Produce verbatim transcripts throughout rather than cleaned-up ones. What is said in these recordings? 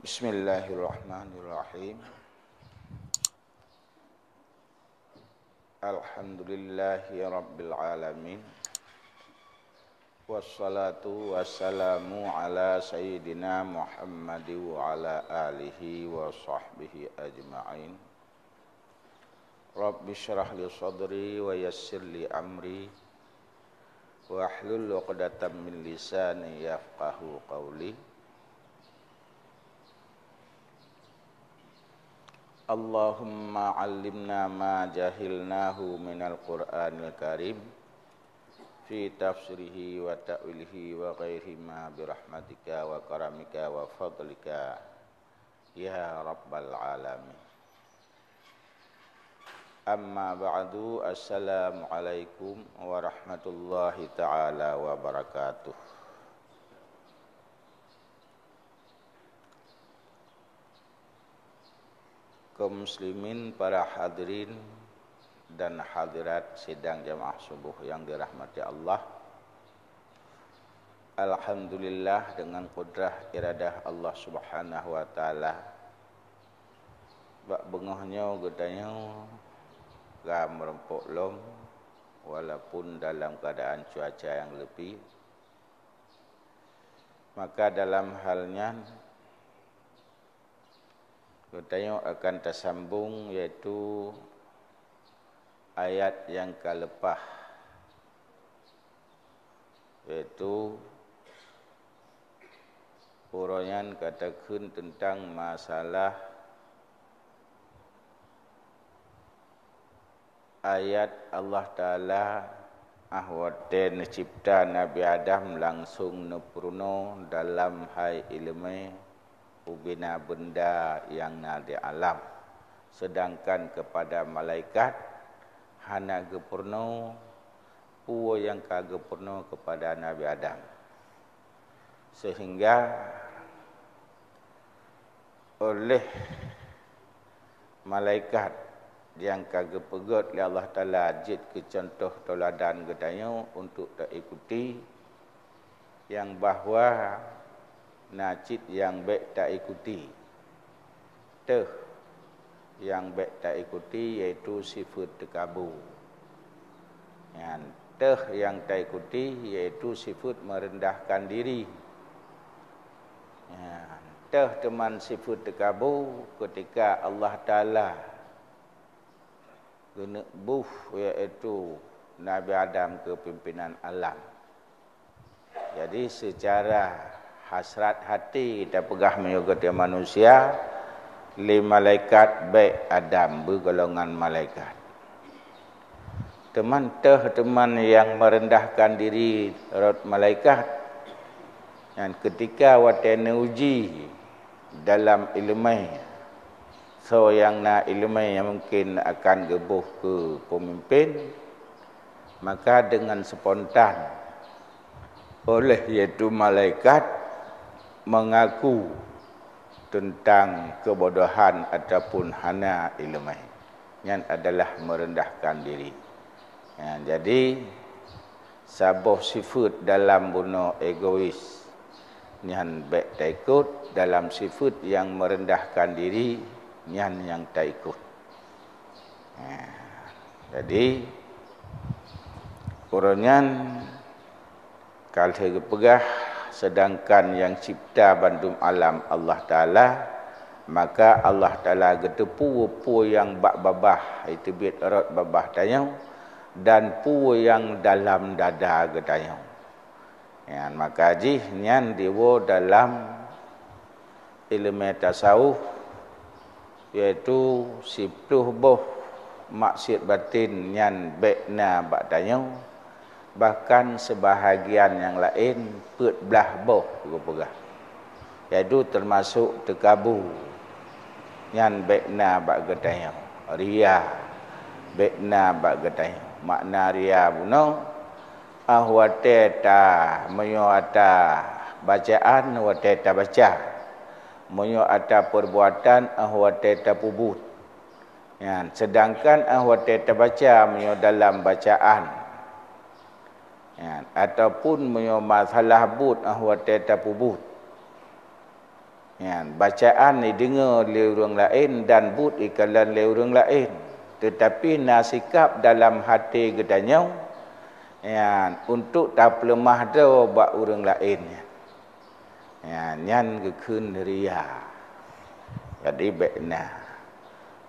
Bismillahirrahmanirrahim. Alhamdulillahirabbil alamin. Wassalatu wassalamu ala sayyidina Muhammadin wa ala alihi wa sahbihi ajma'in. Rabbi syrah li sadri wa yassir li amri, wahlul 'uqdatam min lisani yafqahu qawli. Allahumma 'allimna ma jahilnahu minal Qur'anil Karim, fi tafsirihi wa ta'wilihi wa ghairihima, bi rahmatika wa karamika wa fadlika, ya rabbal alamin. Amma ba'du, assalamualaikum warahmatullahi ta'ala wabarakatuh. Kaum muslimin, para hadirin dan hadirat sidang jamaah subuh yang dirahmati Allah. Alhamdulillah, dengan kudrah iradah Allah Subhanahu wa Ta'ala, bak beungoh nyoe geutanyoe ka meurumpok lom, walaupun dalam keadaan cuaca yang leupie. Maka dalam hal nyan, geutanyoe akan tasambong, yaitu ayat nyang ka leupah, yaitu uroe nyan ka takheun teuntang masalah ayat Allah Ta'ala, ah watée neucipta Nabi Adam langsong neupeurunoe dalam hai iéleumé ubena beunda nyang na di alam, seudangkan keupada malaikat hana geupeurunoe peue nyang ka geupeurunoe keupada Nabi Adam. Seuhingga oleh malaikat nyang ka geupeugét lé Allah Ta'ala jeuet keu cuntoh teuladan geutanyoe untuk taikuti, nyang bahwa na cit nyang bék taikuti. Teuh nyang bék taikuti, yaitu sifeuet teukabu. Nyan teuh nyang taikuti, yaitu sifeuet meurendahkan diri. Nyan teuh teuma sifeuet teukabu keutika Allah Ta'ala geuneuk boh, yaitu Nabi Adam keu pimpénan alam. Jadi, seucara hasrat haté tapeugah meunyoe geutanyoe manusia, lé malaikat bék Adam beugolongan malaikat. Teuma teuh teuma nyang meurendahkan diri rot malaikat, nyan keutika watée neuji dalam iéleumé, soe nyang na iéleumé nyang mungken akan geuboh keu peumimpén, maka deungon spontan oleh, yaitu malaikat, meungaku teuntang keubodohan ataupun hana iéleumé. Nyan adalah meurendahkan diri. Ya, jadi, saboh sifeuet dalam bunoe egois, nyan bék taikot, dalam sifeuet nyang meurendahkan diri, nyan nyang taikot. Ya, jadi, uroe nyan ka lheueh geupeugah, seudangkan nyang cipta bandum alam Allah Ta'ala, maka Allah Ta'ala geuteupeue peue nyang bak babah, iteubiet rot babah tanyoe, dan peue nyang dalam dada geutanyoe. Nyan, maka jih nyan diwoe dalam iéleumé tasawuf, yaitu siploh boh maksiet baten nyan bék na bak tanyoe, bahkan seubahagian nyang laén peuet blaih boh geupeugah, yaitu teumasok teukabu, nyan bék na bak geutanyoe, ria bék na bak geutanyoe. Makna ria bunoe, ah watée ta, meunyoe ata bacaan watée tabaca, meunyoe ata peurbuatan ah watée tapeubuet. Nyan, seudangkan ah watée tabaca meunyoe dalam bacaan, nyan, ataupun meunyoe masalah buet ah watée tapeubuet. Nyan, bacaan jideungoe lé ureuëng laén dan buet jikalon lé ureuëng laén, teutapi na sikab dalam até geutanyoe, nyan, untuk tapeuleumah droe bak ureuëng laén nyan. Nyan, nyan geukheun riya. Jadi, bék na.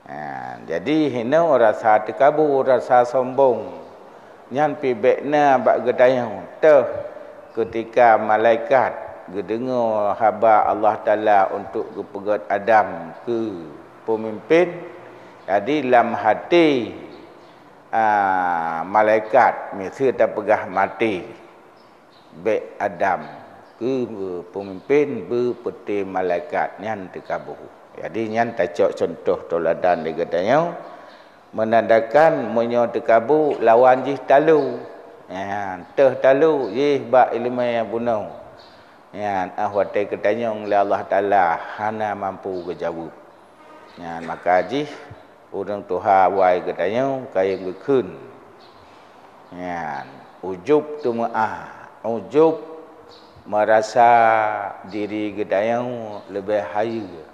Ha, jadi hinoe rasa teukabu, rasa sombong. Nyan pih bék na bak geutanyoe. Teuh keutika malaikat geudeungoe haba Allah Taala untuk geupeugét Adam keu peumimpén, jadi lam até, a, malaikat miseue tapeugah maté. Bék Adam keu peumimpén beupeuté malaikat nyan teukabu. Jadi nyan tacok cuntoh teuladan lé geutanyoe, meunandakan meunyoe teukabu lawan jih talo. Nyan, teuh talo jih bak iéleumé bunoe. Nyan, ah watée geutanyong lé Allah Taala hana mampu geujaweueb. Nyan, maka jih ureuëng tuha awai geutanyoe kayém geukheun. Nyan, ujub teumeu'ah, ujub meurasa diri geutanyoe leubeh hayeue.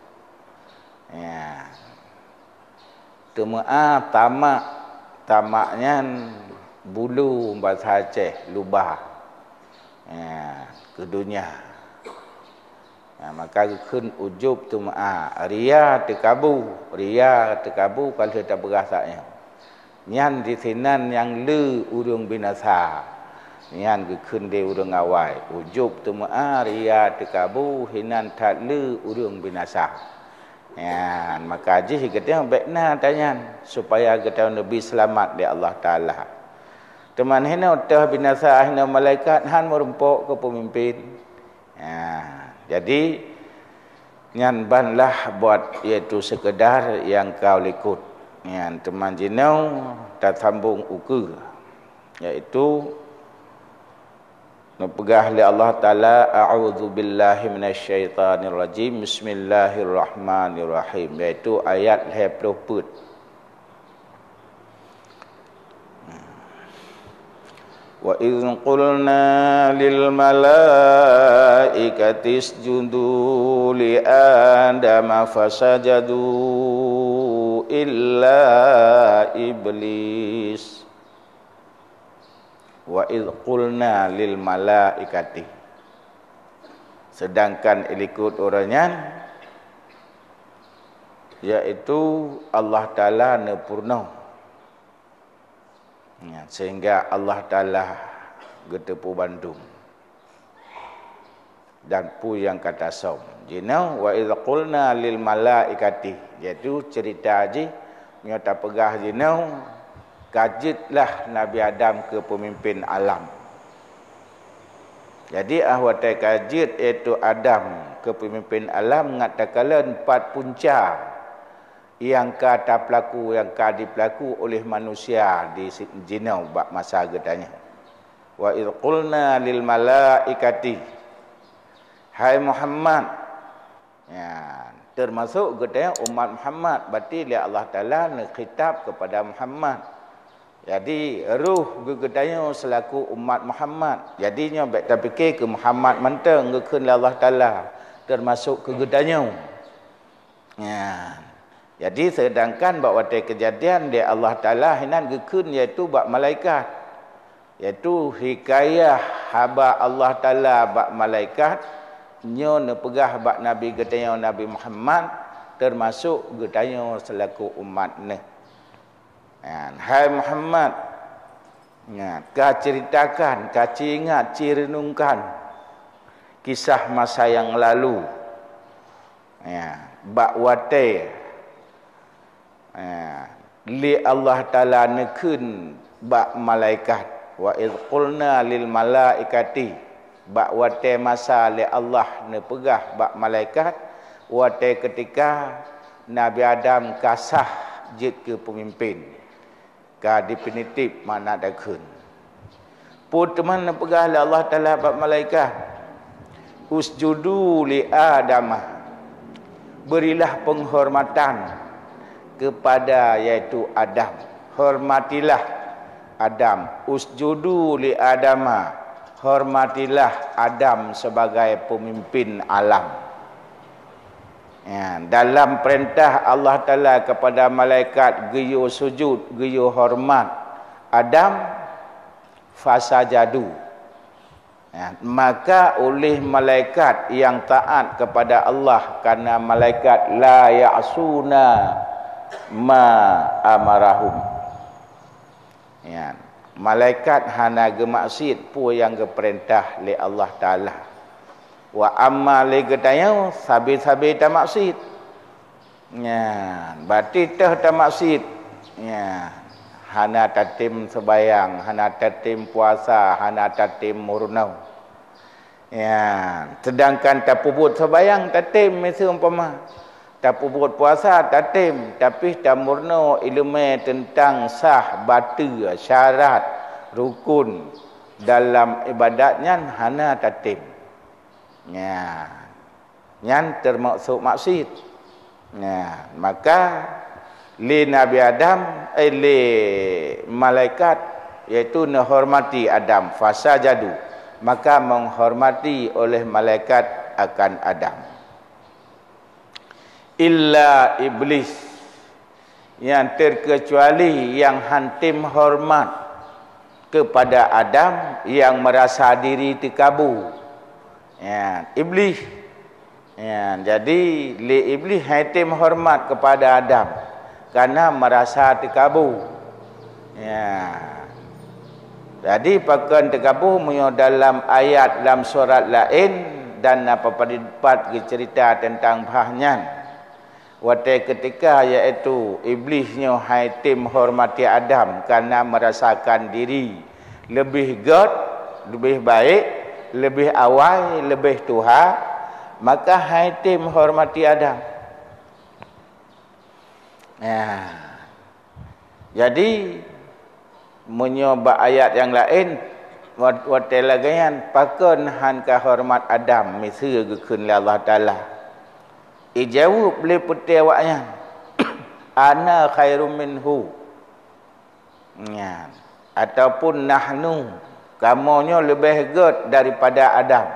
Nyan, teumeu'ah, tamak, tamak nyan bulu basa Aceh, lubah. Nyan, keu donya. Ha, maka geukheun ujub teumeu'ah, riya teukabu, riya teukabu ka lheueh tapeugah saát nyoe. Nyan disinan nyang le ureuëng binasa. Nyan geukheun lé ureuëng awai, ujub teumeu'ah, riya teukabu, hinan that le ureuëng binasa. Nyan, maka jih geutanyoe bék na tanyan, supaya geutanyoe neubi seulamat lé Allah Taala. Teuma hinoe teuh binasa, hinoe malaikat han meurumpok keu peumimpén. Ha, jadi, nyan ban lah buet, yaitu seukeudar nyang ka likot. Nyan teuma jinoe tasambong ukeue, yaitu neupeugah lé Allah Taala, "A'udzubillahi minasyaitonirrajim. Bismillahirrahmanirrahim," yaitu ayat lhée ploh peuet. "Wa idz qulna lil malaikati isjudu li Adama fasajadu illa iblis." "Wa idz qulna lil malaikati." Sedangkan ilikot uroe nyan, yaitu Allah Taala neupeurunoe. Ya, sehingga Allah Taala geuteupeue bandum. Dan peue nyang ka tasöm. Jinoe, "Wa idz qulna lil malaikati," yaitu ceurita jih, meunyoe tapeugah jinoe, ka jeuet lah Nabi Adam keu peumimpén alam. Jadi, ah watée ka jeuet, yaitu Adam keu peumimpén alam, ngat takalon pat punca nyang ka tapeulaku, nyang ka jipeulaku oleh manusia di si-, jinoe bak masa geutanyoe. "Wa idz qulna lil malaikati," hai Muhammad, ya, teumasok geutanyoe umat Muhammad, berarti lé Allah Taala neukhitab keupada Muhammad. Jadi, roh geu-, geutanyoe seulaku umat Muhammad. Jadi, nyoe bék tapike keu Muhammad mantong geukheun lé Allah Taala, teumasok keu geutanyoe. Nyan. Jadi, seudangkan bak watée keujadian lé Allah Taala hinan geukheun, yaitu bak malaikat, yaitu hikayah haba Allah Taala bak malaikat, nyoe neupeugah bak Nabi geutanyoe Nabi Muhammad, teumasok geutanyoe seulaku umat neuh. Nyan, hai Muhammad, nyan, kaceuritakan, kaceuingat, cireunungkan kisah masa nyang lalu. Ya, bak watée, ya, lé Allah Taala neukheun bak malaikat, "Wa idz qulna lil malaikati," bak watée masa lé Allah neupeugah bak malaikat, watée keutika Nabi Adam ka sah jeuet keu peumimpén. Ka definitif makna takheun. Peue teuma neupeugah lé Allah Taala bak malaikat, "Usjudu li Adama," berilah penghormatan kepada, yaitu Adam. Hormatilah Adam. "Usjudu li Adama," hormatilah Adam sebagai pemimpin alam. Ya, dalam perintah Allah Taala kepada malaikat geuyue sujud, geuyue hormat Adam, fasajadu. Ya, maka oleh malaikat yang taat kepada Allah, karena malaikat la ya'suna ma amarahum. Ya, malaikat hana geumaksiet peue nyang geupeurintah lé Allah Taala. Wa amma lé geutanyoe sabe-sabe tamaksiet. Nyan, berarti teuh tamaksiet. Nyan, hana tatem seubayang, hana tatem puasa, hana tatem meurunoe. Nyan, seudangkan tapeubuet seubayang tatem, miseu umpama. Tapeubuet puasa tatem, tapi tameurunoe ileumé teuntang sah, bateue, syarat, rukun dalam ibadat nyan hana tatem. Nyan. Nyan teumasok maksiet. Nah, maka lé Nabi Adam, eh, lé malaikat, yaitu neuhormati Adam, fasajadu, maka menghormati oleh malaikat akan Adam. Illa Iblis, yang terkecuali yang hantim hormat kepada Adam yang merasa diri teukabu. Ya, Iblis. Ya, jadi lé Iblis hantim hormat kepada Adam karena merasa teukabu. Ya. Jadi pakon teukabu meunyoe dalam ayat lam surat laén dan apa pada tempat geucerita tentang bah nyan. Watée keutika, yaitu Iblih nyoe hai tem hormati Adam kareuna meurasakan diri leubeh gét, leubeh baék, leubeh awai, leubeh tuha, maka hai tem hormati Adam. Nah, jadi, meunyoe bak ayat nyang laén, wat-, watée lagée nyan, pakon han ka horeumat Adam miseue geukheun lé Allah Taala? Ijaweueb lé peutée awaknyan, "Ana khairum minhu." Nyan. Ataupun nahnu, kamoe nyoe leubeh gét daripada Adam.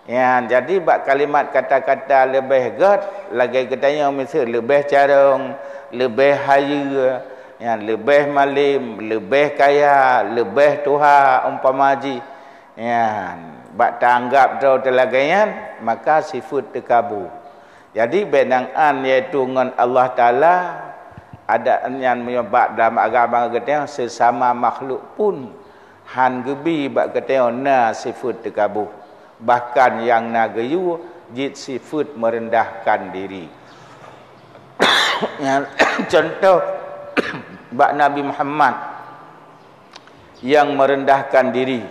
Ya, jadi bak kalimat kata-kata leubeh gét, lagée geutanyoe miseue leubeh carông, leubeh hayeue, ya, leubeh malem, leubeh kaya, leubeh tuha umpama jih. Ya, bak taanggab droe teuh lagée nyan, maka sifeuet teukabu. Jadi, bék nan an, yaitu ngon Allah Taala, adak nyan meunyoe bak dalam agama geutanyoe, seusama makhluk pun han geubi bak geutanyoe na sifeuet teukabu. Bahkan nyang na geuyue jeuet sifeuet meurendahkan diri. Nyan, contoh, bak Nabi Muhammad nyang meurendahkan diri.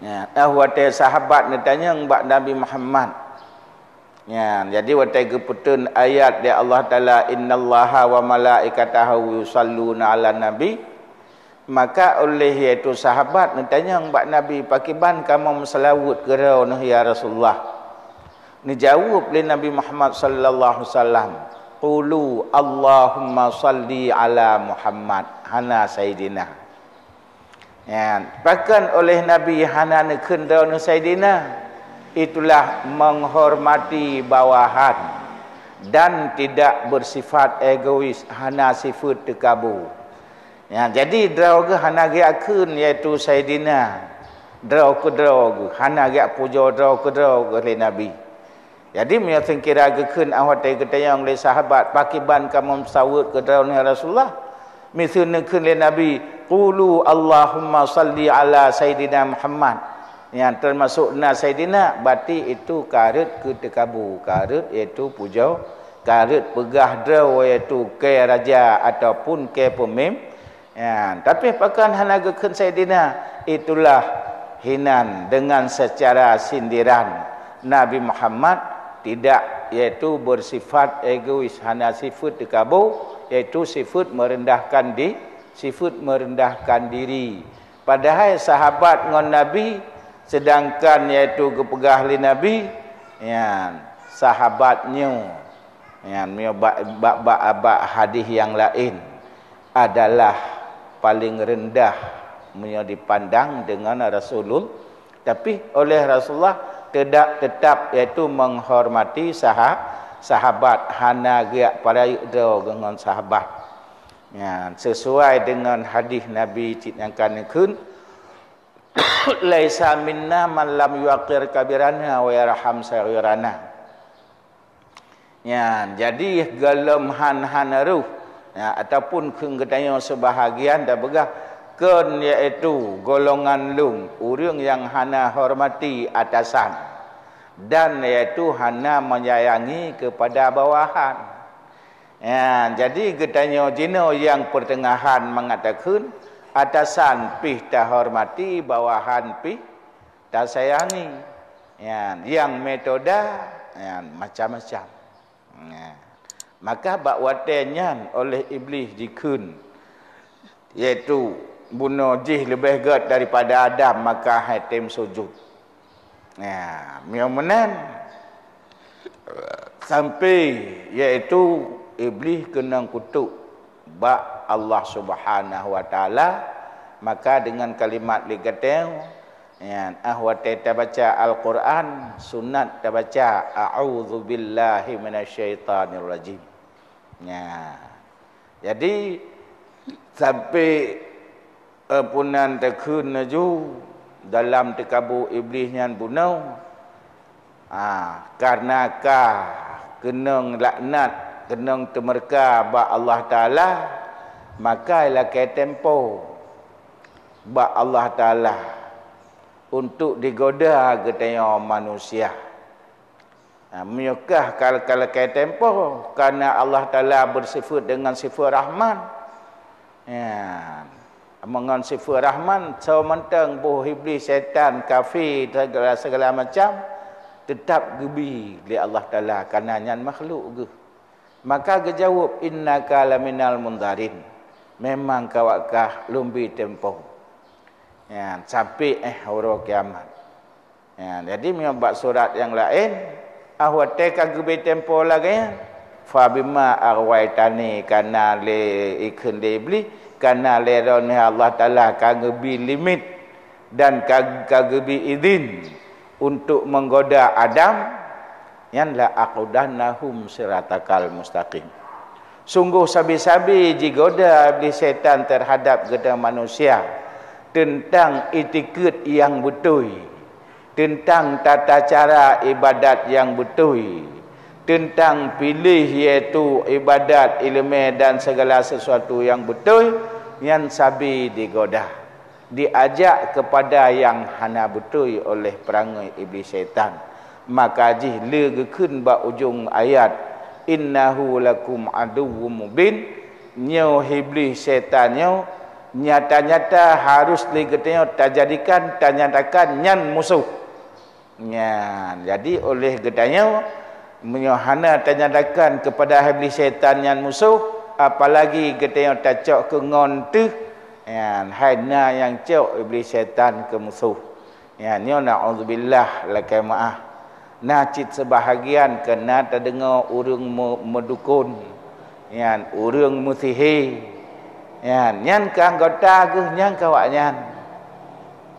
Nyan, ah, watée sahabat neutanyong bak Nabi Muhammad, Nyan, jadi watée geupeuteun ayat di Allah Taala, "Innallaha wa malaikatahu yusalluna 'alan nabi," maka oleh yaitu sahabat neutanyong bak Nabi, "Pakiban kamoe meuseulaweuet keu droeneuh, ya Rasulullah?" Neujaweueb lé Nabi Muhammad sallallahu alaihi wasallam, "Qulu Allahumma salli 'ala Muhammad," hana Saidina. Ya, pakon oleh Nabi hana neukheun droeneuh Saidina? Itulah menghormati bawahan dan tidak bersifat egois, hana sifeuet teukabu. Ya, jadi droe geuh hana geuyakheun, yaitu Saidina. Droe keudroe geuh, hana geuyakpujoe droe keudroe geuh lé Nabi. Jadi, meunyoe seukira geukheun 'oh watée geutanyong lé sahabat, "Pakiban kamoe meuseulaweuet keu droeneuh, ya Rasulullah?" Miseue neukheun lé Nabi, "Qulu Allahumma salli 'ala Saidina Muhammad." Nyang teumasok na Saidina, berarti itu ka rhot keu teukabu, ka rhot yaitu pujoe, ka rhot peugah droe yaitu keu raja ataupun keu peumim-, Ya, tapi pakon hana geukheun Saidina? Itulah hinan dengan secara sindiran Nabi Muhammad tidak, yaitu bersifat egois, hana sifeuet teukabu, yaitu sifeuet merendahkan di-, sifeuet merendahkan diri. Padahai sahabat ngon Nabi, sedangkan yaitu geupeugah lé Nabi, ya, sahabat nyoe Nyan, meunyoe bak, bak, bak, bak hadis nyang laén adalah paléng reundah meunyoe dipandang deungon Rasulul-, tapi oleh Rasulullah teuda-, teutap, yaitu menghormati saha-, sahabat hana geujak peurayeuk droe ngon sahabat. Nyan, sesuai dengan hadis Nabi cit nyang ka neukheun, "Laisa minna man lam yuqir kabirana wa yarham saghirana." Nyan, jadi gohlom han-han roh, ya, ataupun kheun geutanyoe seubahagian tapeugah, kon yaitu golongan lôn, ureuëng nyang hana hormati atasan, dan yaitu hana menyayangi kepada bawahan. Ya, jadi geutanyoe jinoe nyang peuteungahan mangat takheun, atasan pih tahormati, bawahan pih tasayangi. Nyan, nyang metoda, nyan, macam-macam. Nyan. Maka bak watée nyan oleh Iblih jikheun, yaitu bunoe jih leubeh gét daripada Adam, maka hai tem sujud. Nyan, meunyoe meunan, sampai yaitu Iblih keunong kutok bak Allah Subhanahu wa Taala, maka dengan kalimat lé geutanyoe, nyan, ah watée tabaca Al-Quran, sunat tabaca, "A'udzubillahi minasyaitonirrajim." Nyan. Jadi, sampai, eh, punan takheun laju dalam teukabô Iblih nyan bunoe, ah, kareuna ka keunong laknat, keunong teumeureuka bak Allah Taala, maka ilakée tempo bak Allah Taala untuk digoda geutanyoe manusia. Ha, meunyoe kah ka, ka lakée tempo, kareuna Allah Taala beusifeuet deungon sifeuet Rahman. Ya, meungon sifeuet Rahman, soe mantong boh Iblih, syaitan, kafé, segala, segala macam, teutap geubi lé Allah Taala, kareuna nyan makhluk Geuh. Maka geujaweueb, "Innaka laminal mundharin." Memang kawak kah lôn bi tempo. Ya, sampai éh uroe kiamat. Ya, jadi meunyoe bak surat nyang laén, ah watée ka geubri tempo lagée nyan, "Fabima aghwaitani," kareuna lé ikheun lé Iblih, kareuna lé Droeneuh Allah Taala ka geubri limit dan ka, ka geubri idhin untuk menggoda Adam, nyan, "la aqudannahum siratakal mustaqim." Sunggoh sabe-sabe jigoda Iblih syaitan teuhadap geutanyoe manusia teuntang itikeuet nyang beutôi, teuntang tata cara ibadat nyang beutôi, teuntang piléh, yaitu ibadat, iéleumé dan segala sesuatu nyang beutôi, nyan sabe digoda. Diajak keupada nyang hana beutôi oleh peurangui Iblih syaitan. Maka jih lé geukheun bak ujong ayat, "Innahu lakum aduwwum mubin." Nyoe Iblih syaitan nyoe nyata-nyata harôh lé geutanyoe tajadikan, tanyatakan nyan musoh. Nyan, jadi oleh geutanyoe, meunyoe hana tanyatakan keupada Iblih syaitan nyan musoh, apalagi geutanyoe tacok keu ngon teuh, nyan, hai na nyang cok Iblih syaitan keu musoh. Nyan, nyoe na'udzubillah, lakée meuáh. Na cit seubahagian keu na tadeungoe ureuëng meu-, meudukon. Nyan, ureuëng meusihé. Nyan, nyan keu anggota Geuh nyan keu awaknyan.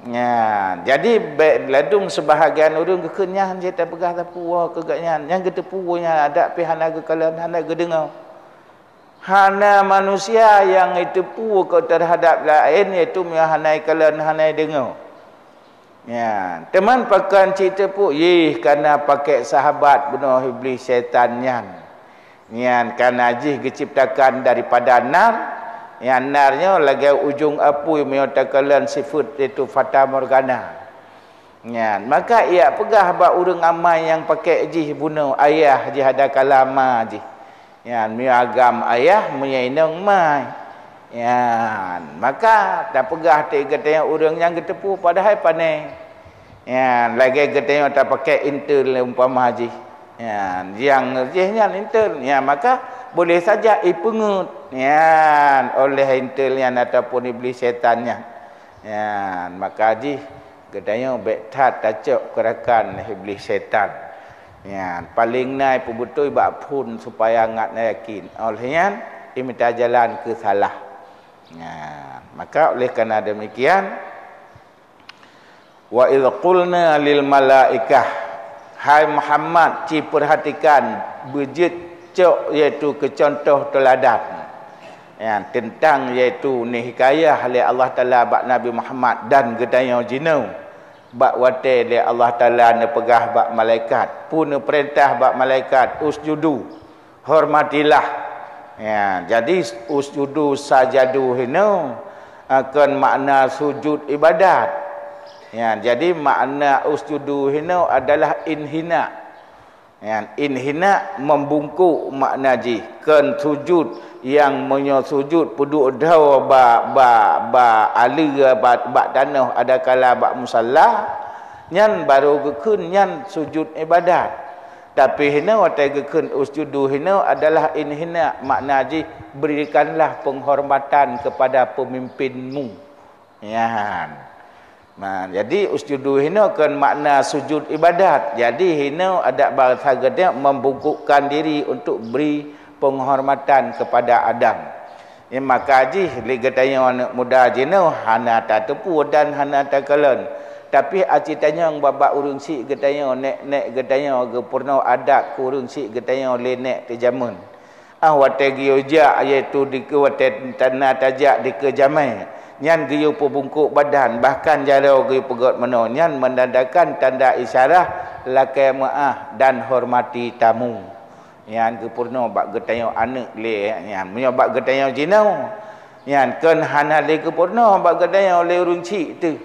Nyan, jadi bék ladum seubahagian ureuëng geukheun nyan jeuet tapeugah teupeue keu gobnyan. Nyang geuteupeue nyan adak pih hana geukalon, hana geudeungoe. Hana manusia nyang jiteupeue keu teuhadap laén, yaitu meunyoe hana ikalon, hana ideungoe. Ya, teuma pakon cit teupeue? Yeh, kareuna pakék sahabat bunoe Iblih syaitan nyan. Nyan kareuna jih geuciptakan daripada nar, nyang nar nyoe lagée ujong apui meunyoe takalon sifeuet, yaitu fata morgana. Nyan, maka jak peugah bak ureuëng amai nyang pakék jih bunoe, ayah jih ada kala ma jih. Nyan, meunyoe agam ayah, meunyoe inong mai. Nyan, maka tapeugah teuk geutanyoe ureuëng nyang geuteupeue padahai pane. Nyan, lagée geutanyoe tapakék intel umpama jih. Nyan, nyang jih nyan intel. Nyan, maka boleh saja ipeungeut. Nyan, oleh intel nyan ataupun Iblih syaitan nyan. Nyan, maka jih geutanyoe bék that tacok keu rakan Iblih syaitan. Nyan, paleng na ipeubeutôi bak phon supaya ngat na yakin. Óh lheueh nyan, imita jalan keu salah. Nyan, maka oleh karena demikian, "Wa idz qulna lil malaikah," Hai Muhammad, ci peurhatikan beujeuet cok, yaitu keu cuntoh teuladan. Ya, teuntang yaitu neuhikayah lé Allah Taala bak Nabi Muhammad dan geutanyoe jinoe. Bak watée lé Allah Taala neupeugah bak malaikat, peue neupeurintah bak malaikat, "Usjudu, hormatilah." Ya, jadi usjudu sajadu hinoe, ah, kon makna sujud ibadat. Ya, jadi makna usjudu hinoe adalah inhina. Ya, inhina membungkuk makna jih, kon sujud nyang meunyoe sujud peuduek droe ba, ba, ba aleue ba, bak tanoh adakala bak musalla, nyan barô geukheun nyan sujud ibadat. Tapi hinoe watée geukheun usjudu hinoe adalah inhina, makna jih berikanlah penghormatan kepada pemimpinmu. Nyan. Nah, jadi usjudu hinoe kon makna sujud ibadat. Jadi hinoe adat bahasa geutanyoe membungkukkan diri untuk beri penghormatan kepada Adam. Ya, maka jih lé geutanyoe aneuk muda jinoe hana tateupeue dan hana takalon. Tapi aci tanyong bak-bak ureuëng syiek geutanyoe, nek-nek geutanyoe geupeurunoe adat keu ureuëng syiek geutanyoe lé nek teuh jameun. Ah, watée geuyue jak, yaitu dikeue watée tanda tajak dikeue jamé, nyan geuyue peubungkôk badan, bahkan jaroe geuyue peugét meunoe, nyan meunandakan tanda isyarah lakée meuáh dan hormati tamu. Nyan geupeurunoe bak geutanyoe aneuk lé nyan. Meunyoe bak geutanyoe jinoe, nyan kon hana lé geupeurunoe bak geutanyoe lé ureuëng syiek teuh.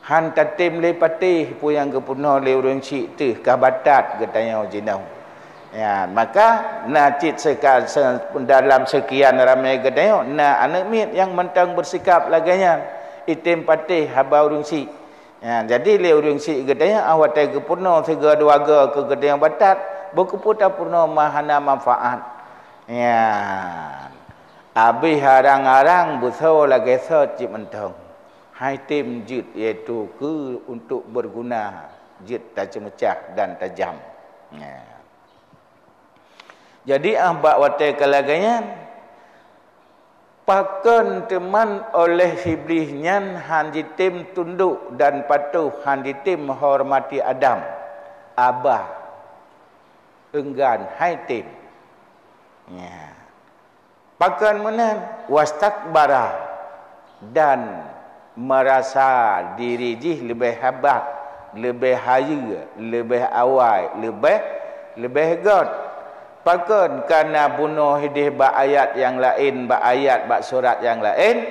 Han tatem lé patéh peue nyang geupeurunoe lé ureuëng syiek teuh ka batat geutanyoe jinoe. Ya, maka na cit seka-, se-, dalam seukian ramé geutanyoe na aneuk miet nyang mantong beusikap lagée nyan, item patéh haba ureuëng syiek. Ya, jadi lé ureuëng syiek geutanyoe ah watée geupeurunoe sigoe dua goe keu geutanyoe batat, beu keupeue tapeurunoe ma hana manfaat. Ya, abéh arang-arang beusoe lagée sot cit mantong. Hai tem jeuet, yaitu keu untuk beuguna jeuet taceumeucah dan tajam. Nah. Jadi ah bak watée ka lagée nyan, pakon teuman oleh Iblih nyan han jitem tundok dan patuh, han jitem hormati Adam, abah, eunggan, hai tem. Nya. Pakon meunan, wastakbara, dan meurasa diri jih leubeh hebat, leubeh hayeue, leubeh awai, leubeh, leubeh göt. Pakon? Kareuna bunoe ideh bak ayat nyang laén, bak ayat bak surat nyang laén,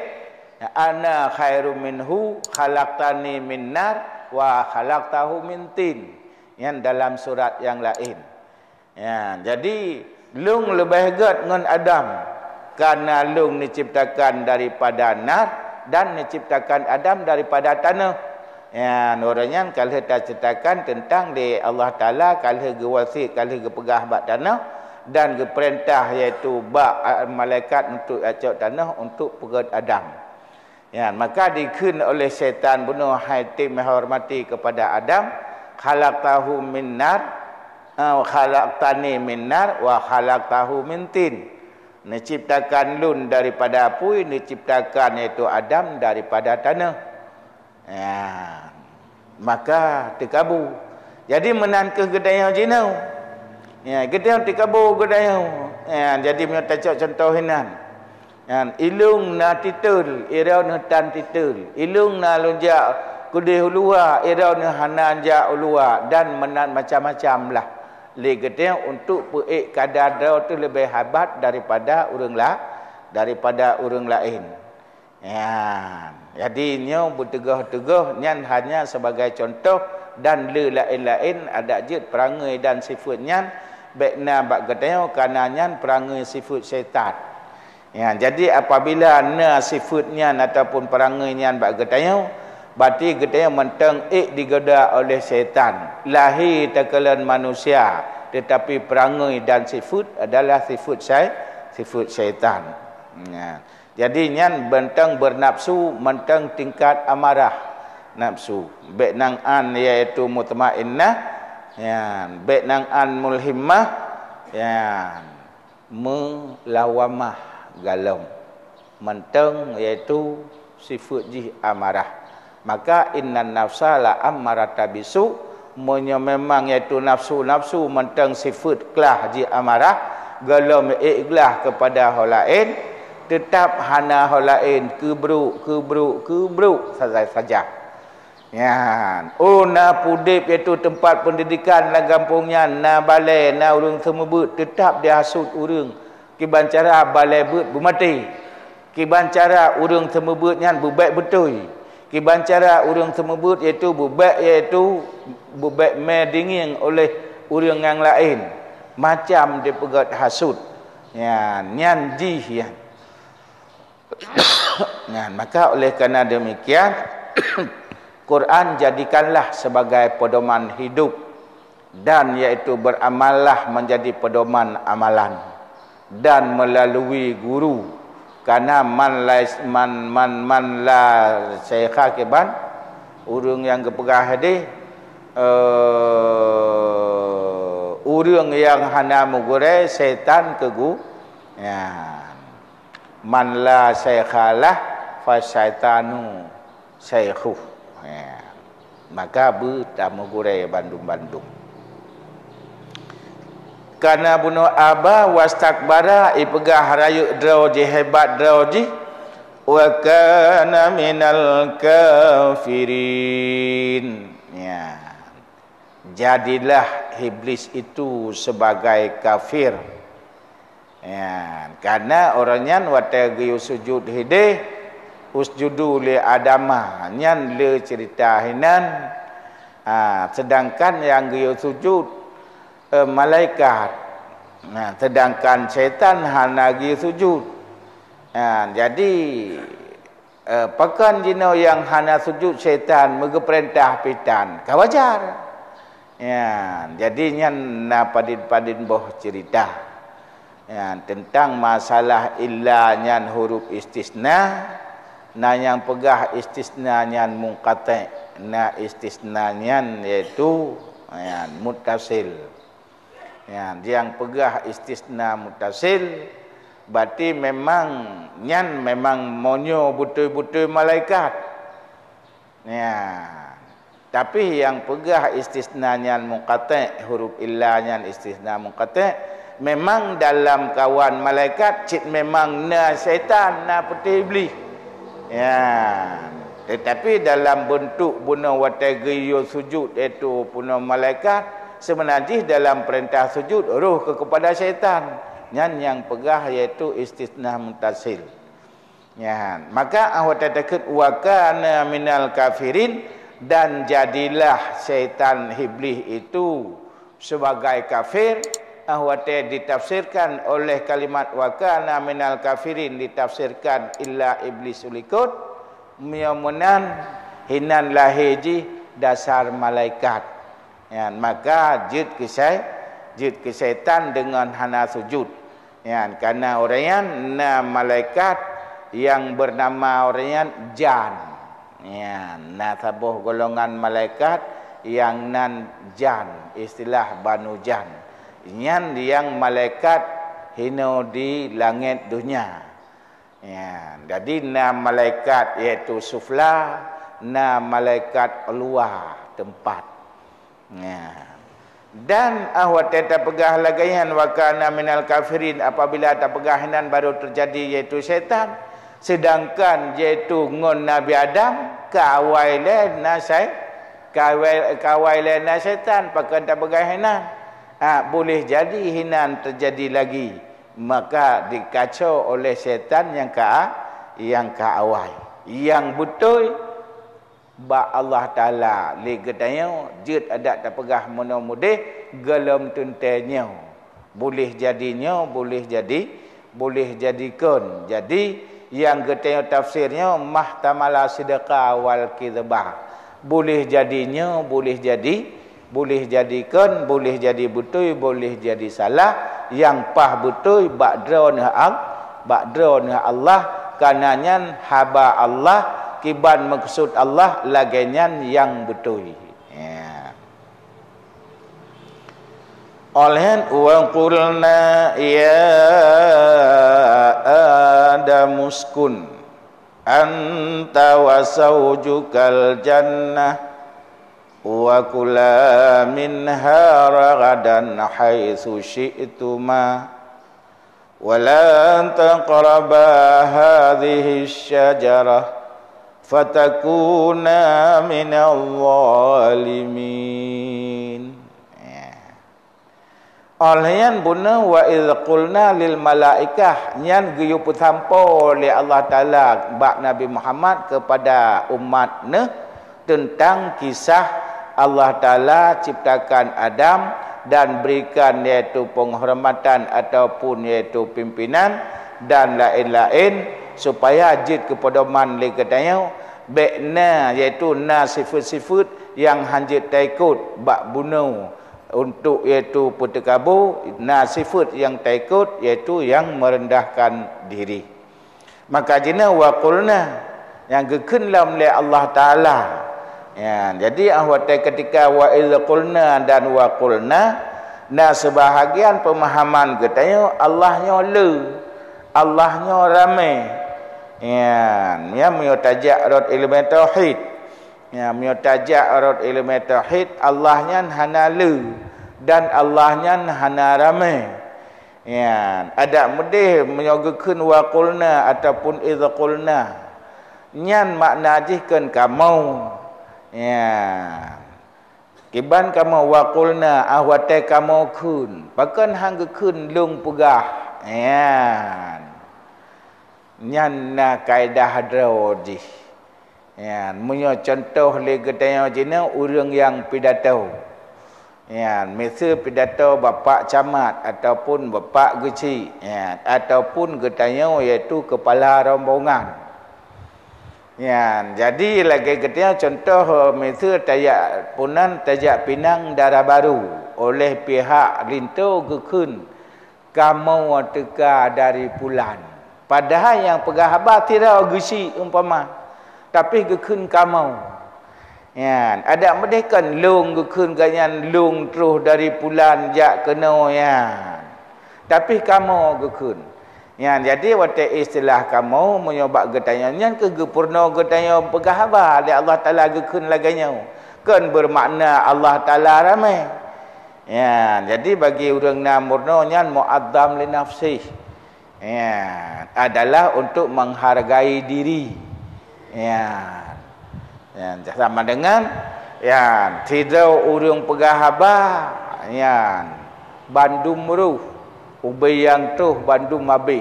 "Ana khairum minhu, khalaqtani min nar wa khalaqtahu min tin." Nyan dalam surat nyang laén. Ya, jadi, lôn leubeh göt ngon Adam, kareuna lôn neuciptakan daripada nar dan neuciptakan Adam daripada tanoh. Ya, uroe nyan ka lheueh taciptakan teuntang lé Allah Taala, ka lheueh geuwasiet, ka lheueh geupeugah bak tanoh dan geupeurintah, yaitu bak, a, malaikat untuk cok tanoh untuk peugét Adam. Ya, maka dikheun oleh syaitan bunoe, hai tem hormati kepada Adam, khalaqtahu min nar, eh, khalaqtani min nar wa khalaqtahu min tin. Neuciptakan lôn daripada apui, neuciptakan yaitu Adam daripada tanoh. Ya. Maka teukabu. Jadi meunan kheueh geutanyoe jinoe. Ya, geutanyoe teukabu geutanyoe. Ya, jadi meunyoe tacok contoh inan. Nyan, ilôn na titel, iroe neuh tan titel. Ilôn na lôn jak keudeh u luwa, iroe neuh hana jak u luwa, dan meunan macam-macam lah. Lé geutanyoe untuk peuék kada droe teuh leubeh hebat daripada ureuëng la-, daripada ureuëng laén. Nyan, jadi nyoe beuteugah-teugah nyan hanya sebagai contoh dan le laén-laén adak jeuet peurangui dan sifeuet nyan bék na bak geutanyoe, kareuna nyan peurangui sifeuet syaitan. Ya, jadi apabila na sifeuet nyan ataupun peurangui nyan bak geutanyoe, berarti geutanyoe mantong ék digoda oleh syaitan. Lahé takalon manusia, tetapi peurangui dan sifeuet adalah sifeuet syai-, sifeuet syaitan. Ya. Jadi nyan mantong beunafsu, mantong tingkat amarah nafsu. Bék nan an, yaitu mutmainnah, ya, bék nan an mulhimmah, ya, meulawamah galom. Mantong yaitu sifeuet jih amarah. Maka innan nafsa la ammarata bisu, Meunyoe memang yaitu nafsu-nafsu mantong sifeuet klah jih amarah, gohlom ék glah keupada ho laén, teutab hana ho laén keubrok, keubrok, keubrok saja-saja. Nyan, oh na peudeb yaitu teumpat peundidikan lam gampông nyan, na balée, na ureuëng seumeubeuet, teutab jihasut ureuëng kiban cara balée beuet beumaté. Kiban cara ureuëng seumeubeuet nyan beubek beutôi. Kiban cara ureuëng seumeubeuet yaitu beubek, yaitu beubek mé dingieng oleh ureuëng nyang laén. Macam dipeugét hasut. Nyan, nyan jih nyan. Nyan, maka oleh karena demikian, Quran jadikanlah sebagai pedoman hidup dan yaitu beramallah menjadi pedoman amalan dan melalui guru. Karena man lais-, man, man, man la syaikha kiban, ureuëng nyang geupeugah hadis, eh, ureuëng nyang hana meugurée, setan keu gu-, ya. Man la syaikha lah, fa syaitanu syaikhuh. Ya. Maka beuta meugurée bandum-bandum. Karena bunoe aba wastakbara, ipeugah rayeuk droe jih, hebat droe jih, wa kana minal kafirin. Ya. Jadilah iblis itu sebagai kafir. Ya, karena ureuëng nyan watée geuyue sujud hideh, "Usjudu li Adama," nyan le cerita hinan. Ha, sedangkan nyang geuyue sujud, eh, malaikat. Nah, sedangkan setan hana geuyue sujud. Ha, jadi, eh, pakon jinoe nyang hana sujud setan meugeupeurintah pitan? Ka wajar. Ya, jadi nyan na padin-padin boh cerita. Ya, teuntang masalah illa nyan huruf istisna, na nyang peugah istisna nyan munqati', na istisna nyan yaitu, ya, muttasil. Ya, nyang peugah istisna muttasil, berarti memang nyan memang meunyoe beutôi-beutôi malaikat. Ya. Tapi nyang peugah istisna nyan munqati', huruf illa nyan istisna munqati', memang dalam kawan malaikat cit memang na syaitan, na peuté iblih. Ya. Tetapi dalam bentuk bunoe watée geuyue sujud, yaitu bunoe malaikat, seubeuna jih dalam peurintah sujud roh keu keupada syaitan. Nyan nyang peugah yaitu istisna muttasil. Nyan, maka ah watée takheun, "Wa kana minal kafirin," dan jadilah syaitan iblih itu sebagai kafir, ah watée ditafsirkan oleh kalimat "wa kana minal kafirin" ditafsirkan illa iblis likot, meunyoe meunan hinan lahé jih dasar malaikat. Nyan, maka jeuet keu syai-, jeuet keu syaitan deungon hana sujud. Nyan, karena ureuëng nyan na malaikat nyang beunama ureuëng nyan Jan. Nyan, na saboh golongan malaikat nyang nan Jan, istilah Banu Jan. Nyan nyang malaikat hinoe di langét donya. Ya, jadi na malaikat yaitu sufla, na malaikat luwa teumpat. Ya. Dan ah watée tapeugah lagée nyan, "Wa kana minal kafirin," apabila tapeugah inan baru teujadi yaitu syaitan, seudangkan yaitu ngon Nabi Adam ka awai lé na syai-, ka awai, ka awai lé na syaitan, pakon tapeugah inan? Ah, boleh jadi hinan teujadi lagi. Maka dikaco oleh syaitan nyang ka, nyang ka awai. Nyang beutôi bak Allah Taala lé geutanyoe jeuet adak tapeugah meunoe mudeh gohlom teuntée nyoe. Boleh jadi nyoe, boleh jadi, boleh jadi kon. Jadi nyang geutanyoe tafsir nyoe mahtamala sidqa wal kizba. Boleh jadi nyoe, boleh jadi Boleh jadi kon, boleh jadi beutôi, boleh jadi salah. Nyang paih beutôi bak droeneuh Al-, bak droeneuh Allah, kana nyan haba Allah, kiban meukeusut Allah lagée nyan nyang beutôi. Ya. Oleh, "Wa qulna ya Adamu uskun anta wa zaujukal jannah." وكلا منها رغدا حيث شئتما ولا تقربا هذه الشجرة فتكونا من الظالمين. Ya. Óh lheueh nyan bunoe, "Wa idz qulna lil malaikah," nyan geuyue peusampoe lé Allah Taala bak Nabi Muhammad keupada umat neuh teuntang kisah Allah Taala ciptakan Adam dan berikan yaitu penghormatan ataupun yaitu pimpinan dan laén-laén, supaya jeuet keu pedoman lé geutanyoe, bék na, yaitu na sifeuet-sifeuet nyang hanjeuet taikot bak bunoe. Untuk yaitu peuteukabo, na sifeuet nyang taikot, yaitu nyang meurendahkan diri. Maka jinoe wa qulna, nyang geukheun lom lé Allah Taala. Ya, jadi, ah, watée keutika wa idz qulna dan wa qulna, na seubahagian peumahaman geutanyoe Allah nyoe le, Allah nyoe ramé. Ya, nyan meunyoe tajak rot ileumé tauhid. Ya, meunyoe tajak rot ileumé tauhid, Allah nyan hana le dan Allah nyan hana ramé. Ya, adak meudeh meunyoe geukheun wa qulna ataupun idz qulna, nyan makna jih kheun kamoe. Ya. Kiban kamoe wa qulna, ah watée kamoe kheun, pakon han geukheun lôn peugah. Ya. Nyan na kaedah droe jih. Ya, meunyoe cuntoh lé geutanyoe jinoe ureuëng nyang pidato. Ya, miseue pidato bapak camat ataupun bapak geuchik, ya, ataupun geutanyoe yaitu kepala rombongan. Ya, jadi lagée geutanyoe cuntoh, miseue tajak punan, tajak pinang dara barô, oleh pihak linto geukheun, "Kamoe teuka dari pulan." Padahai nyang peugah haba sidroe geuchik umpama, tapi geukheun kamoe. Nyan, adak meudeh kan lôn geukheun gobnyan lôn troh dari pulan jak keunoe nyan. Tapi kamoe geukheun. Nyan, jadi watée istilah kamoe meunyoe bak geutanyoe nyan keuh geupeurunoe geutanyoe peugah haba lé Allah Taala geukheun lagée nyoe. Kon beumakna Allah Taala ramé. Ya, jadi bagi ureuëng na meurunoe nyan mu'azzam li nafsih. Ya, adalah untuk menghargai diri. Ya. Ya, sama dengan, ya, sidroe ureuëng peugah haba, ya, bandum roh, ubé nyang troh bandum habéh.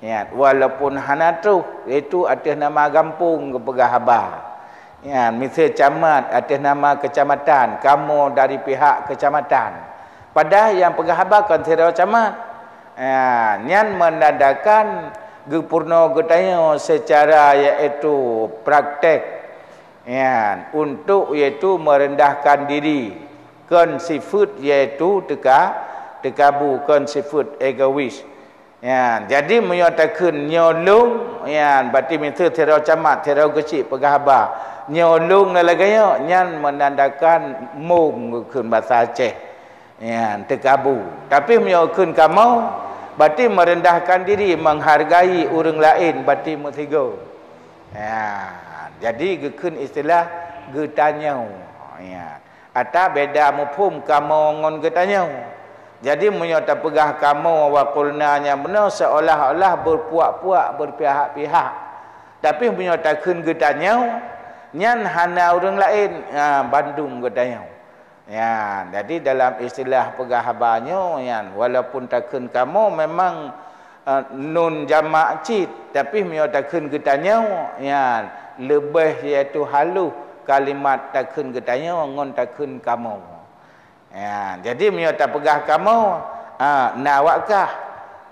Ya, walaupun hana troh, itu ateueh nama gampông geupeugah haba. Ya, miseue camat ateueh nama kecamatan, kamoe dari pihak kecamatan. Padahai nyang peugah haba kon sidroe camat. Ya, nyan menandakan geupeurunoe geutanyoe secara yaitu praktek. Ya, untuk yaitu merendahkan diri, kon sifeuet yaitu teuka, teukabu, kon sifeuet egois. Ya, jadi meunyoe takheun nyoe lôn, ya, berarti miseue sidroe camat, sidroe geuchik peugah haba, nyoe lôn lagée nyoe, nyan menandakan mong geukheun basa Aceh. Ya, teukabu. Tapi meunyoe kheun kamoe, berarti merendahkan diri, menghargai ureuëng laén, berarti meusigoe. Ya, jadi geukheun istilah geutanyoe. Ya. Ata beda muphom kamoe ngon geutanyoe. Jadi meunyoe tapeugah kamoe wa qulna nyan bunoe seolah-olah beupuak-puak beupihak-pihak. Tapi meunyoe takheun geutanyoe, nyan hana ureuëng laén, ha, bandum geutanyoe. Ya, jadi dalam istilah peugah haba nyoe nyan, walaupun takheun kamoe memang eh, nun jamak cit, tapi meunyoe takheun geutanyoe, ya, leubeh yaitu halus kalimat takheun geutanyoe ngon takheun kamoe. Ya, jadi meunyoe tapeugah kamoe, ah, na awak kah,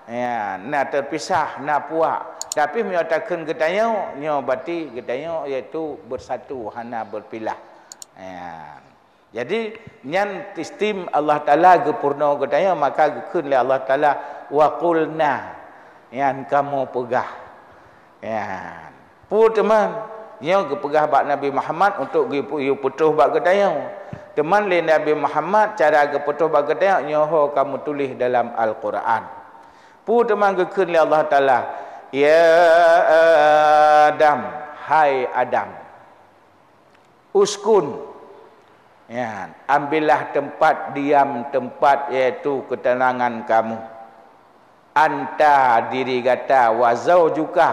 ya, na teupisah, na puak. Tapi meunyoe takheun geutanyoe, nyoe berarti geutanyoe yaitu beusatu, hana beupilah. Ya. Jadi, nyan sistem Allah Taala geupeurunoe geutanyoe, maka geukheun lé Allah Taala, "Wa qulna," nyan kamoe peugah. Nyan. Peue teuma? Nyoe geupeugah bak Nabi Muhammad untuk geupeu-, geupeutroh bak geutanyoe. Teuma lé Nabi Muhammad cara geupeutroh bak geutanyoe, nyoe ho kamoe tuléh dalam Al-Quran. Peue teuma geukheun lé Allah Taala, "Ya Adam, hai Adam." Uskun. Ya, ambillah tempat diam, tempat yaitu ketenangan kamu. Anta, diri gata, wa zaujuka,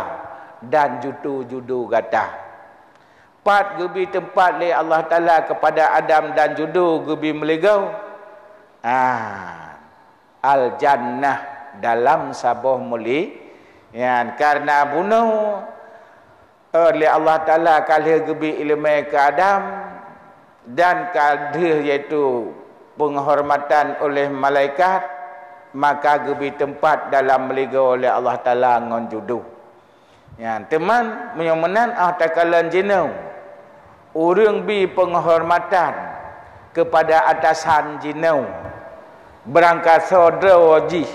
dan judu-judu gata. Pat geubi tempat lé Allah Taala kepada Adam dan judu geubi meuligoe? Ah, al-jannah, dalam saboh meuli-, nyan karena bunoe, eh, lé Allah Taala ka lheueh geubi ileumèe keu Adam dan ka lheueh yaitu penghormatan oleh malaikat, maka geubi tempat dalam meuligoe lé Allah Taala ngon judu. Nyan, teuma meunyoe meunan, ah, takalon jinoe, ureuëng bi penghormatan kepada atasan jinoe, beurangkasoe droe jih,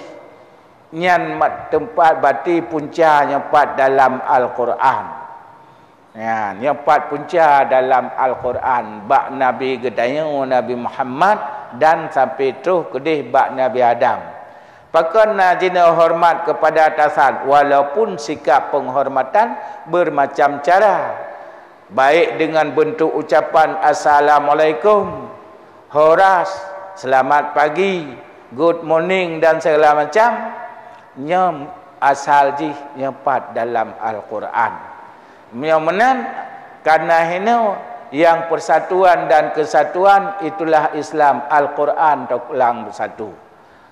nyan mat teumpat bati punca nyang pat dalam Al-Qur'an. Nyan, nyang pat punca dalam Al-Qur'an bak Nabi geutanyoe, Nabi Muhammad, dan sampai troh keudeh bak Nabi Adam. Pakon na jinoe hormat kepada atasan, walaupun sikap penghormatan bermacam cara, baik dengan bentuk ucapan assalamualaikum, horas, selamat pagi, good morning, dan segala macam, nyoe asal jih nyoe pat dalam Al-Qur'an. Meunyoe meunan, kana hinoe yang persatuan dan kesatuan itulah Islam, Al-Qur'an teulang beusatu.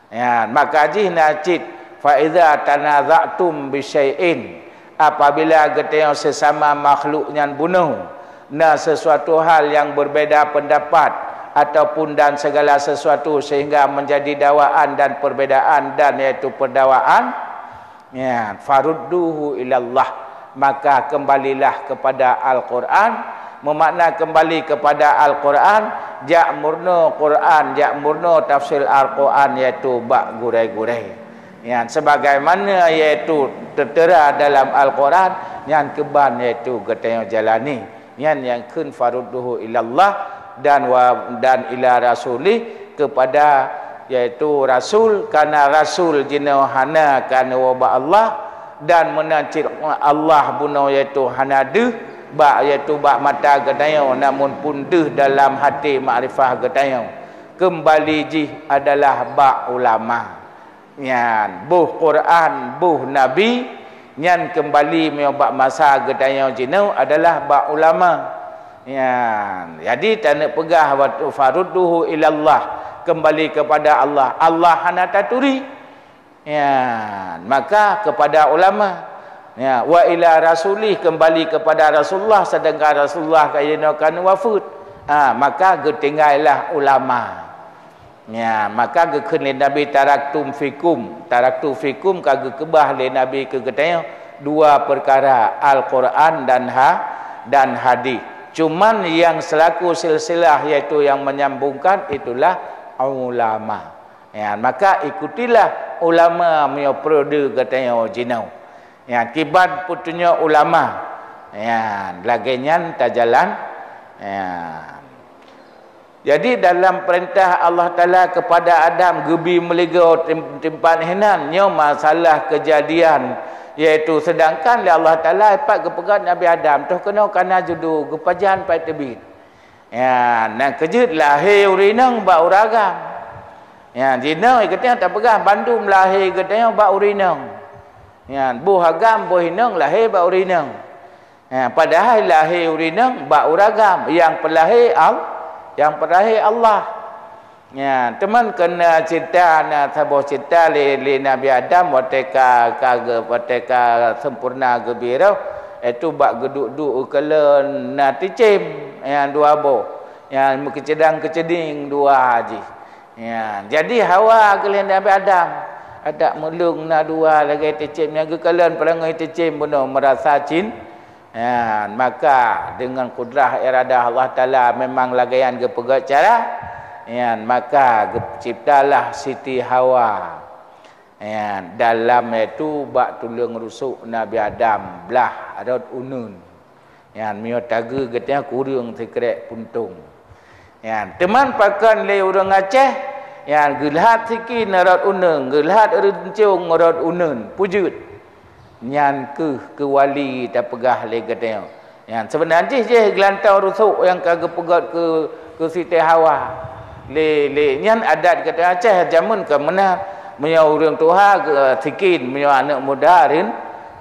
Ya, maka jih na cit, "Fa iza tanaza'tum bi syai'in," apabila geutanyoe sesama makhluk nyan bunoe na sesuatu hal yang berbeda pendapat ataupun dan segala sesuatu sehingga menjadi dakwaan dan perbedaan dan yaitu perdakwaan, ya, "farudduhu ilallah," maka kembalilah kepada Al-Qur'an. Memakna kembali kepada Al-Qur'an, jak murno Qur'an, jak murno tafsir Al-Qur'an, yaitu bak gurée-gurée. Nyan, sebagaimana yaitu teutera dalam Al-Qur'an, nyan keuban yaitu geutanyoe jalani. Nyan nyang kheun, "Farudduhu ilallah," dan wa, dan ila rasulih, kepada yaitu rasul, karena rasul jinoe hana ka neuwoe bak Allah, dan meunan cit Allah bunoe yaitu hana deuh bak, yaitu bak mata geutanyoe, namun pun deuh dalam hati makrifah geutanyoe. Keumbali jih adalah bak ulama. Nyan, boh Quran, boh Nabi, nyan keumbali meunyoe bak masa geutanyoe jinoe adalah bak ulama. Nyan, jadi taneuk peugah, "Farudduhu ilallah," keumbali kepada Allah. Allah hana taturi. Nyan, maka kepada ulama. Ya, "Wa ila rasulih," keumbali kepada Rasulullah, sedangkan Rasulullah ka jinoe ka neuwafeuet. Ha, maka geutinggailah ulama. Nya, maka geukheun lé Nabi, "Taraktum fikum." Taraktu fikum ka geukeubah lé Nabi keu geutanyoe dua peukara, Al-Quran dan ha-, dan hadis. Cuman yang selaku silsilah, yaitu yang menyambungkan, itulah ulama. Ya, maka ikutilah ulama meunyoe peureude geutanyoe jinoe. Ya, kiban peutunyok ulama. Ya, lagée nyan tajalan. Ya. Jadi, dalam peurintah Allah Taala keupada Adam geubi meuligoe tim-, timpan hinan, nyoe masalah keujadian, yaitu seudangkan lé Allah Taala pat geupeugah Nabi Adam, toh keunoe kana judu, geupajan pat teubiet. Ya, nyang keujeuet lahé ureuëng inong bak ureuëng agam. Ya, jinoe geutanyoe tapeugah bandum lahé geutanyoe bak ureuëng inong. Ya, boh agam boh inong lahé bak ureuëng inong. Ha, padahai lahé ureuëng inong bak ureuëng agam, nyang peulahé Al-, nyang peulahé Allah. Nyan, teuma keuneuk ceurita, na saboh ceurita lé, lé Nabi Adam watée ka, ka ge-, watée ka sempurna geubi roh, yaitu bak geuduek-duek u keulon na teucém, nyang dua boh, nyang meukeuceudang-keuceuding dua jih. Nyan, jadi Hawa keu lé Nabi Adam, adak meuleueng na dua lagée teucém nyang geukalon peurangui teucém bunoe meurasa cin-, Nyan, maka deungon kudrah iradah Allah Taala memang lagée nyan geupeugét cara. Nyan, maka geuciptalah Siti Hawa. Nyan, dalam yaitu bak tuleueng rusok Nabi Adam blah rot uneuen. Nyan, meunyoe tageue geutanyoe kureueng sikrek puntông. Nyan, teuma pakon lé ureuëng Aceh, nyan, geulhat sikin rot uneuen, geulhat reuncong rot uneuen, peujeuet. Nyan kheueh keuwali tapeugah lé geutanyoe. Nyan, seubeuna jih, jih geulantoe rusok nyang ka geupeugét keu Keu Siti Hawa. Lé, lé nyan adat geutanyoe Aceh jameun ka meunan. Meunyoe ureuëng tuha geu-, sikin, meunyoe aneuëk muda rin-,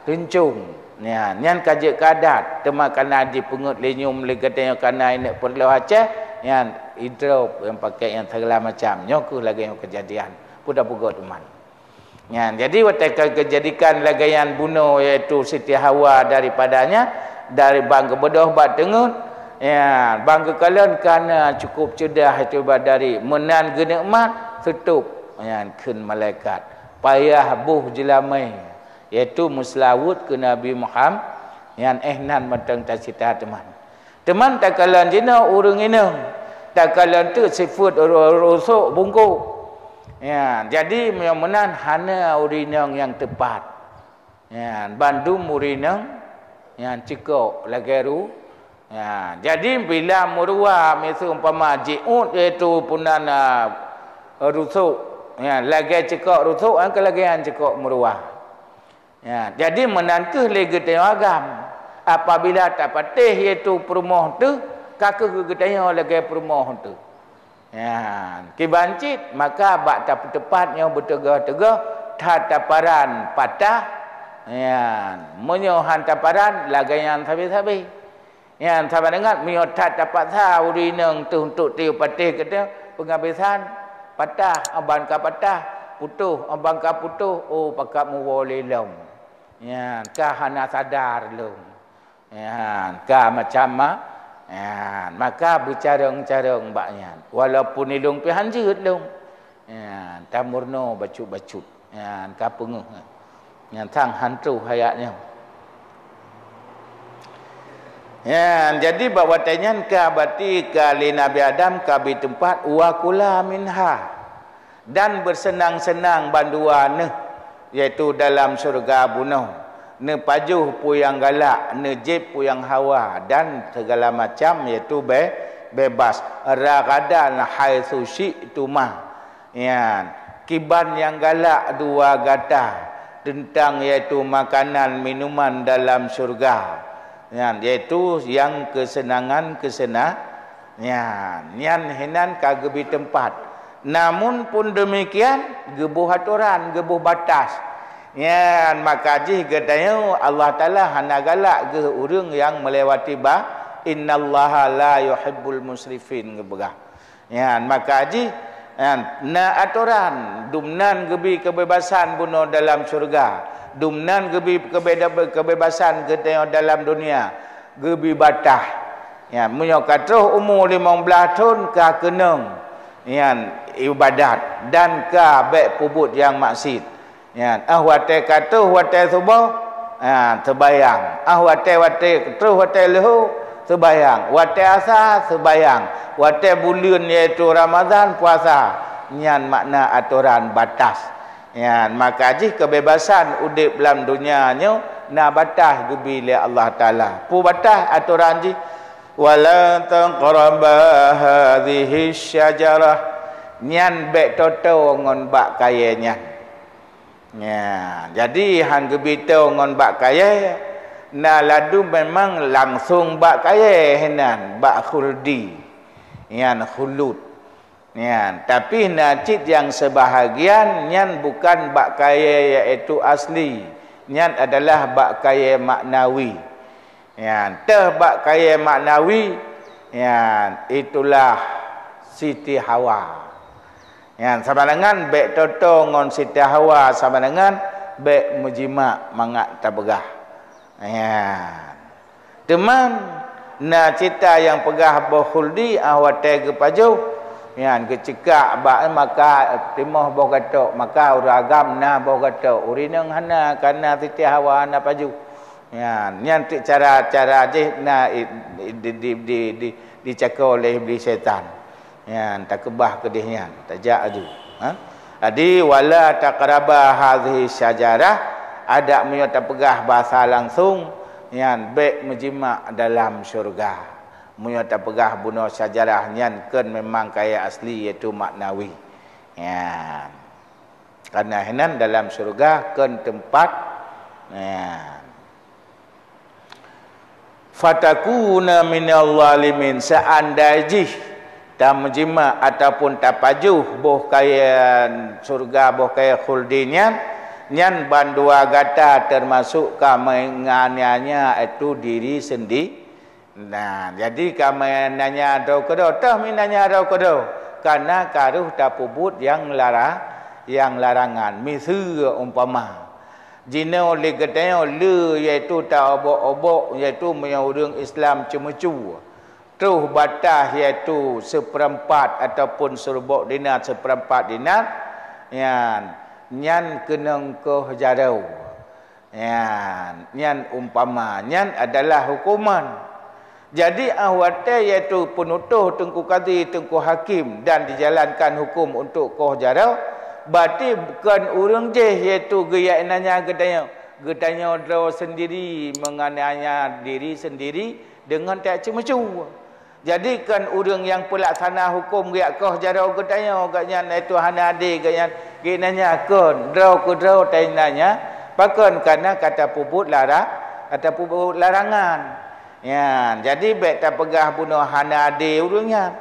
rincong. Nyan, nyan ka jeuet keu adat. Teuma kana jipeungeuet lé nyum lé geutanyoe kana inong peureulôh Aceh, nyan idrop nyang pakai nyang segala macam. Nyoe keuh lagée nyoe keujadian. Peue tapeugot teuma. Nyan, jadi watée ka geujadikan lagée nyan bunoe, yaitu Siti Hawa daripadanya, dari ban geubeudôh bak teungeut, ya, ban geukalon kana cukup ceudah itu bak dari meunan geunikmat, seutôb nyan kheun malaikat, payah boh jeulamé, yaitu meuseulaweuet keu Nabi Muhammad, nyan éh nan mantong tacita teuma. Teuma takalon jinoe ureuëng inong, takalon teuk sifeuet ru-, rusok bungkôk. Ya, jadi meunyoe meunan hana ureuëng inong nyang teupat. Ya, bandum ureuëng inong nyang ceuko lagée ru. Ya, jadi bila meuruwa miseue umpama jiôt yaitu punan, a, rusok, ya, lagée ceuko rusok, a, keu lagée nyan ceuko meuruwa. Ya, jadi meunan kheueh lé geutanyoe agam. Apabila tapatéh yaitu peurumoh teuh, ka kheueh geutanyoe lagée peurumoh teuh. Ya, kiban cit, maka bak tapeuteupat nyoe beuteugoh-teugoh, that taparan patah. Ya, meunyoe han taparan, lagée nyan sabe-sabe. Nyan saban deungon meunyoe that tapaksa ureuëng inong teuh untuk tiyup patéh geutanyoe, peungabisan, patah, aban ka patah, putôh, aban ka putôh, oh, pakat muwoe lé lom. Nyan ka hana sadar lom. Nyan ka macam ma-, nyan, maka beucarông-carông bak nyan. Walaupun ilong pih han jeuet lom. Nyan, tamurno bacut-bacut. Nyan, ka peungeuh. Nyan, sang han troh ayat nyoe. Nyan, jadi bak watée nyan ka bati ka lé Nabi Adam ka bi teumpat wa kula minha. Dan beuseunang-seunang bandua neuh, yaitu dalam syeuruga bunoe. Neupajoh peue nyang galak, neujieb peue nyang hawa, dan segala macam, yaitu be-, bebas. Ragadan haitsu syi'tuma. Nyan, kiban nyang galak dua gata teuntang yaitu makanan minuman dalam syeuruga. Nyan, yaitu nyang keuseunangan-keuseunan-, nyan, nyan hinan ka geubi teumpat. Namun pun deumikian, geuboh atoran, geuboh batas. Nyan, maka jih geutanyoe Allah Taala hana galak geuh ureuëng nyang meulewati ba-, innallaha la yuhibbul musrifin geupeugah. Nyan, maka jih, nyan, na atoran, dum nan geubi keubebasan bunoe dalam syeuruga, dum nan geubi keube-, keubebasan geutanyoe dalam dunia, geubi batah. Nyan, meunyoe ka troh umu limong blaih thon ka keunong, nyan, ibadat dan ka bék peubuet nyang maksiet. Nyan, ah watée ka troh watée suboh, ha, seubayang. Ah watée, watée troh watée leuhô, seubayang. Watée asa, seubayang. Watée buleuen yaitu Ramadhan, puasa. Nyan makna atoran batas. Nyan, maka jih keubebasan udeb lam donya nyoe na batas geubi lé Allah Taala. Peue batas atoran jih? Wala taqraba hadhihi syajarah. Nyan bék toto ngon bak kayée nyan. Nya, jadi han geubito ngon bak kayée, na ladum memang langsong bak kayée hinan, bak khuldi. Nyan khulud. Nyan, tapi na cit nyang seubahagian nyan bukan bak kayée, yaitu asli. Nyan adalah bak kayée maknawi. Nyan, teuh bak kayée maknawi, nyan, itulah Siti Hawa. Nyan, sama dengan bék toto ngon Siti Hawa, sama dengan bék meujimak mangat tapeugah. Nyan. Teuma, na cita nyang peugah boh khuldi, ah watée geupajoh, nyan, geucikak bak, maka timoh boh gatok, maka ureuëng agam na boh gatok, ureuëng inong hana, kana Siti Hawa hana pajoh. Nyan, nyan teuk cara-cara jih na i, i, di, di, di, di, dicako lé Iblih Syaitan. Nyan, takeubah keudeh nyan, tajak aju. Ha? Jadi, "Wala taqraba hadhihi syajarah", adak meunyoe tapeugah basa langsong, nyan, bék meujimak dalam syeuruga. Meunyoe tapeugah bunoe syajarah nyan kon memang kayée asli, yaitu maknawi. Nyan. Karena hinan dalam syeuruga kon teumpat, nyan. Fatakuna minal zalimin, seandai jih tameujimak ataupun tapajoh boh kayée syeuruga, boh kayée khuldi nyan, nyan bandua gata teumasok ka meunganiaya, yaitu diri sendi-, Nah, jadi ka meunanya droe keudroe, toh meunanya droe keudroe, kareuna ka rhoh tapeubuet nyang lara-, nyang larangan. Miseue umpama, jinoe lé geutanyoe le, yaitu ta-obok-obok, yaitu meunyoe ureuëng Islam ceumeucue, troh bataih, yaitu seupeurempat ataupun siribok dinar, seupeurempat dinar, nyan, nyan keunong koh jaroe. Nyan, nyan umpama, nyan adalah hukuman. Jadi, ah watée yaitu peunutoh teungku kadhi, teungku hakim dan dijalankan hukum untuk koh jaroe, berarti kon ureuëng jéh yaitu geuyak nanya geutanyoe, geutanyoe droe sendiri menganiaya diri sendiri deungon tak ceumeucue. Jadi, kon ureuëng nyang peulaksana huköm geujak koh jaroe geutanyoe, gobnyan, yaitu hana adé, gobnyan geunanya kon, droe keudroe tananya, pakon, kareuna ka tapeubuet lara-, ka tapeubuet larangan. Nyan, jadi bék tapeugah bunoe hana adé ureuëng nyan.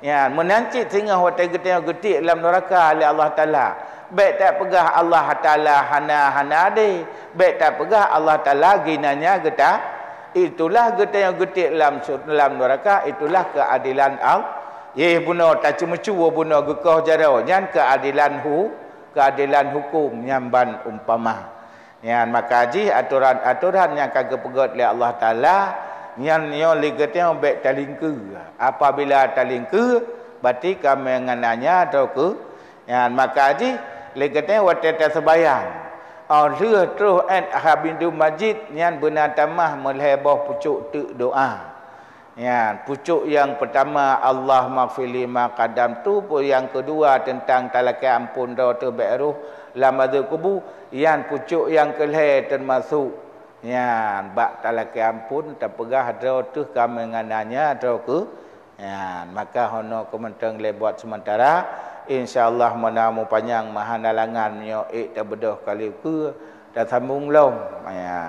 Nyan, meunan cit singoh watée geutanyoe geutiek lam neuraka lé Allah Taala. Bék tapeugah Allah Taala hana, hana adé. Bék tapeugah Allah Taala geunanya geuta-, Itulah geutanyoe geutiek lam su-, lam neuraka, itulah keuadelan Al-, yeh bunoe taceumeucue bunoe geukoh jaroe, nyan keuadelan hu-, keuadelan huköm nyan ban umpama. Nyan maka jih atoran-atoran nyang ka geupeugét lé Allah Taala, nyan nyoe lé geutanyoe bék talingkeue. Apabila talingkeue, berarti ka meunganiaya droe keu-, Nyan maka jih lé geutanyoe watée taseumayang, óh lheueh troh ét habibul majid nyan beuna tamah meulhée boh pucok teuk doá. Nyan pucok nyang peutama, "Allahummaghfirli ma qaddamtu," peue nyang keudua teuntang talakée amphon droe teuh bék rhoh lam azeub kubu, nyan pucok nyang keulhée teumasok nyan bak talakée amphon tapeugah droe teuh ka meunganiaya droe keu Nyan, maka hana keumeunteung lé buat seumeuntara. Insya Allah meunyoe meupanyang meuhan halangan meunyoe ék tabeudôh kali keue tasambong lom. Ya.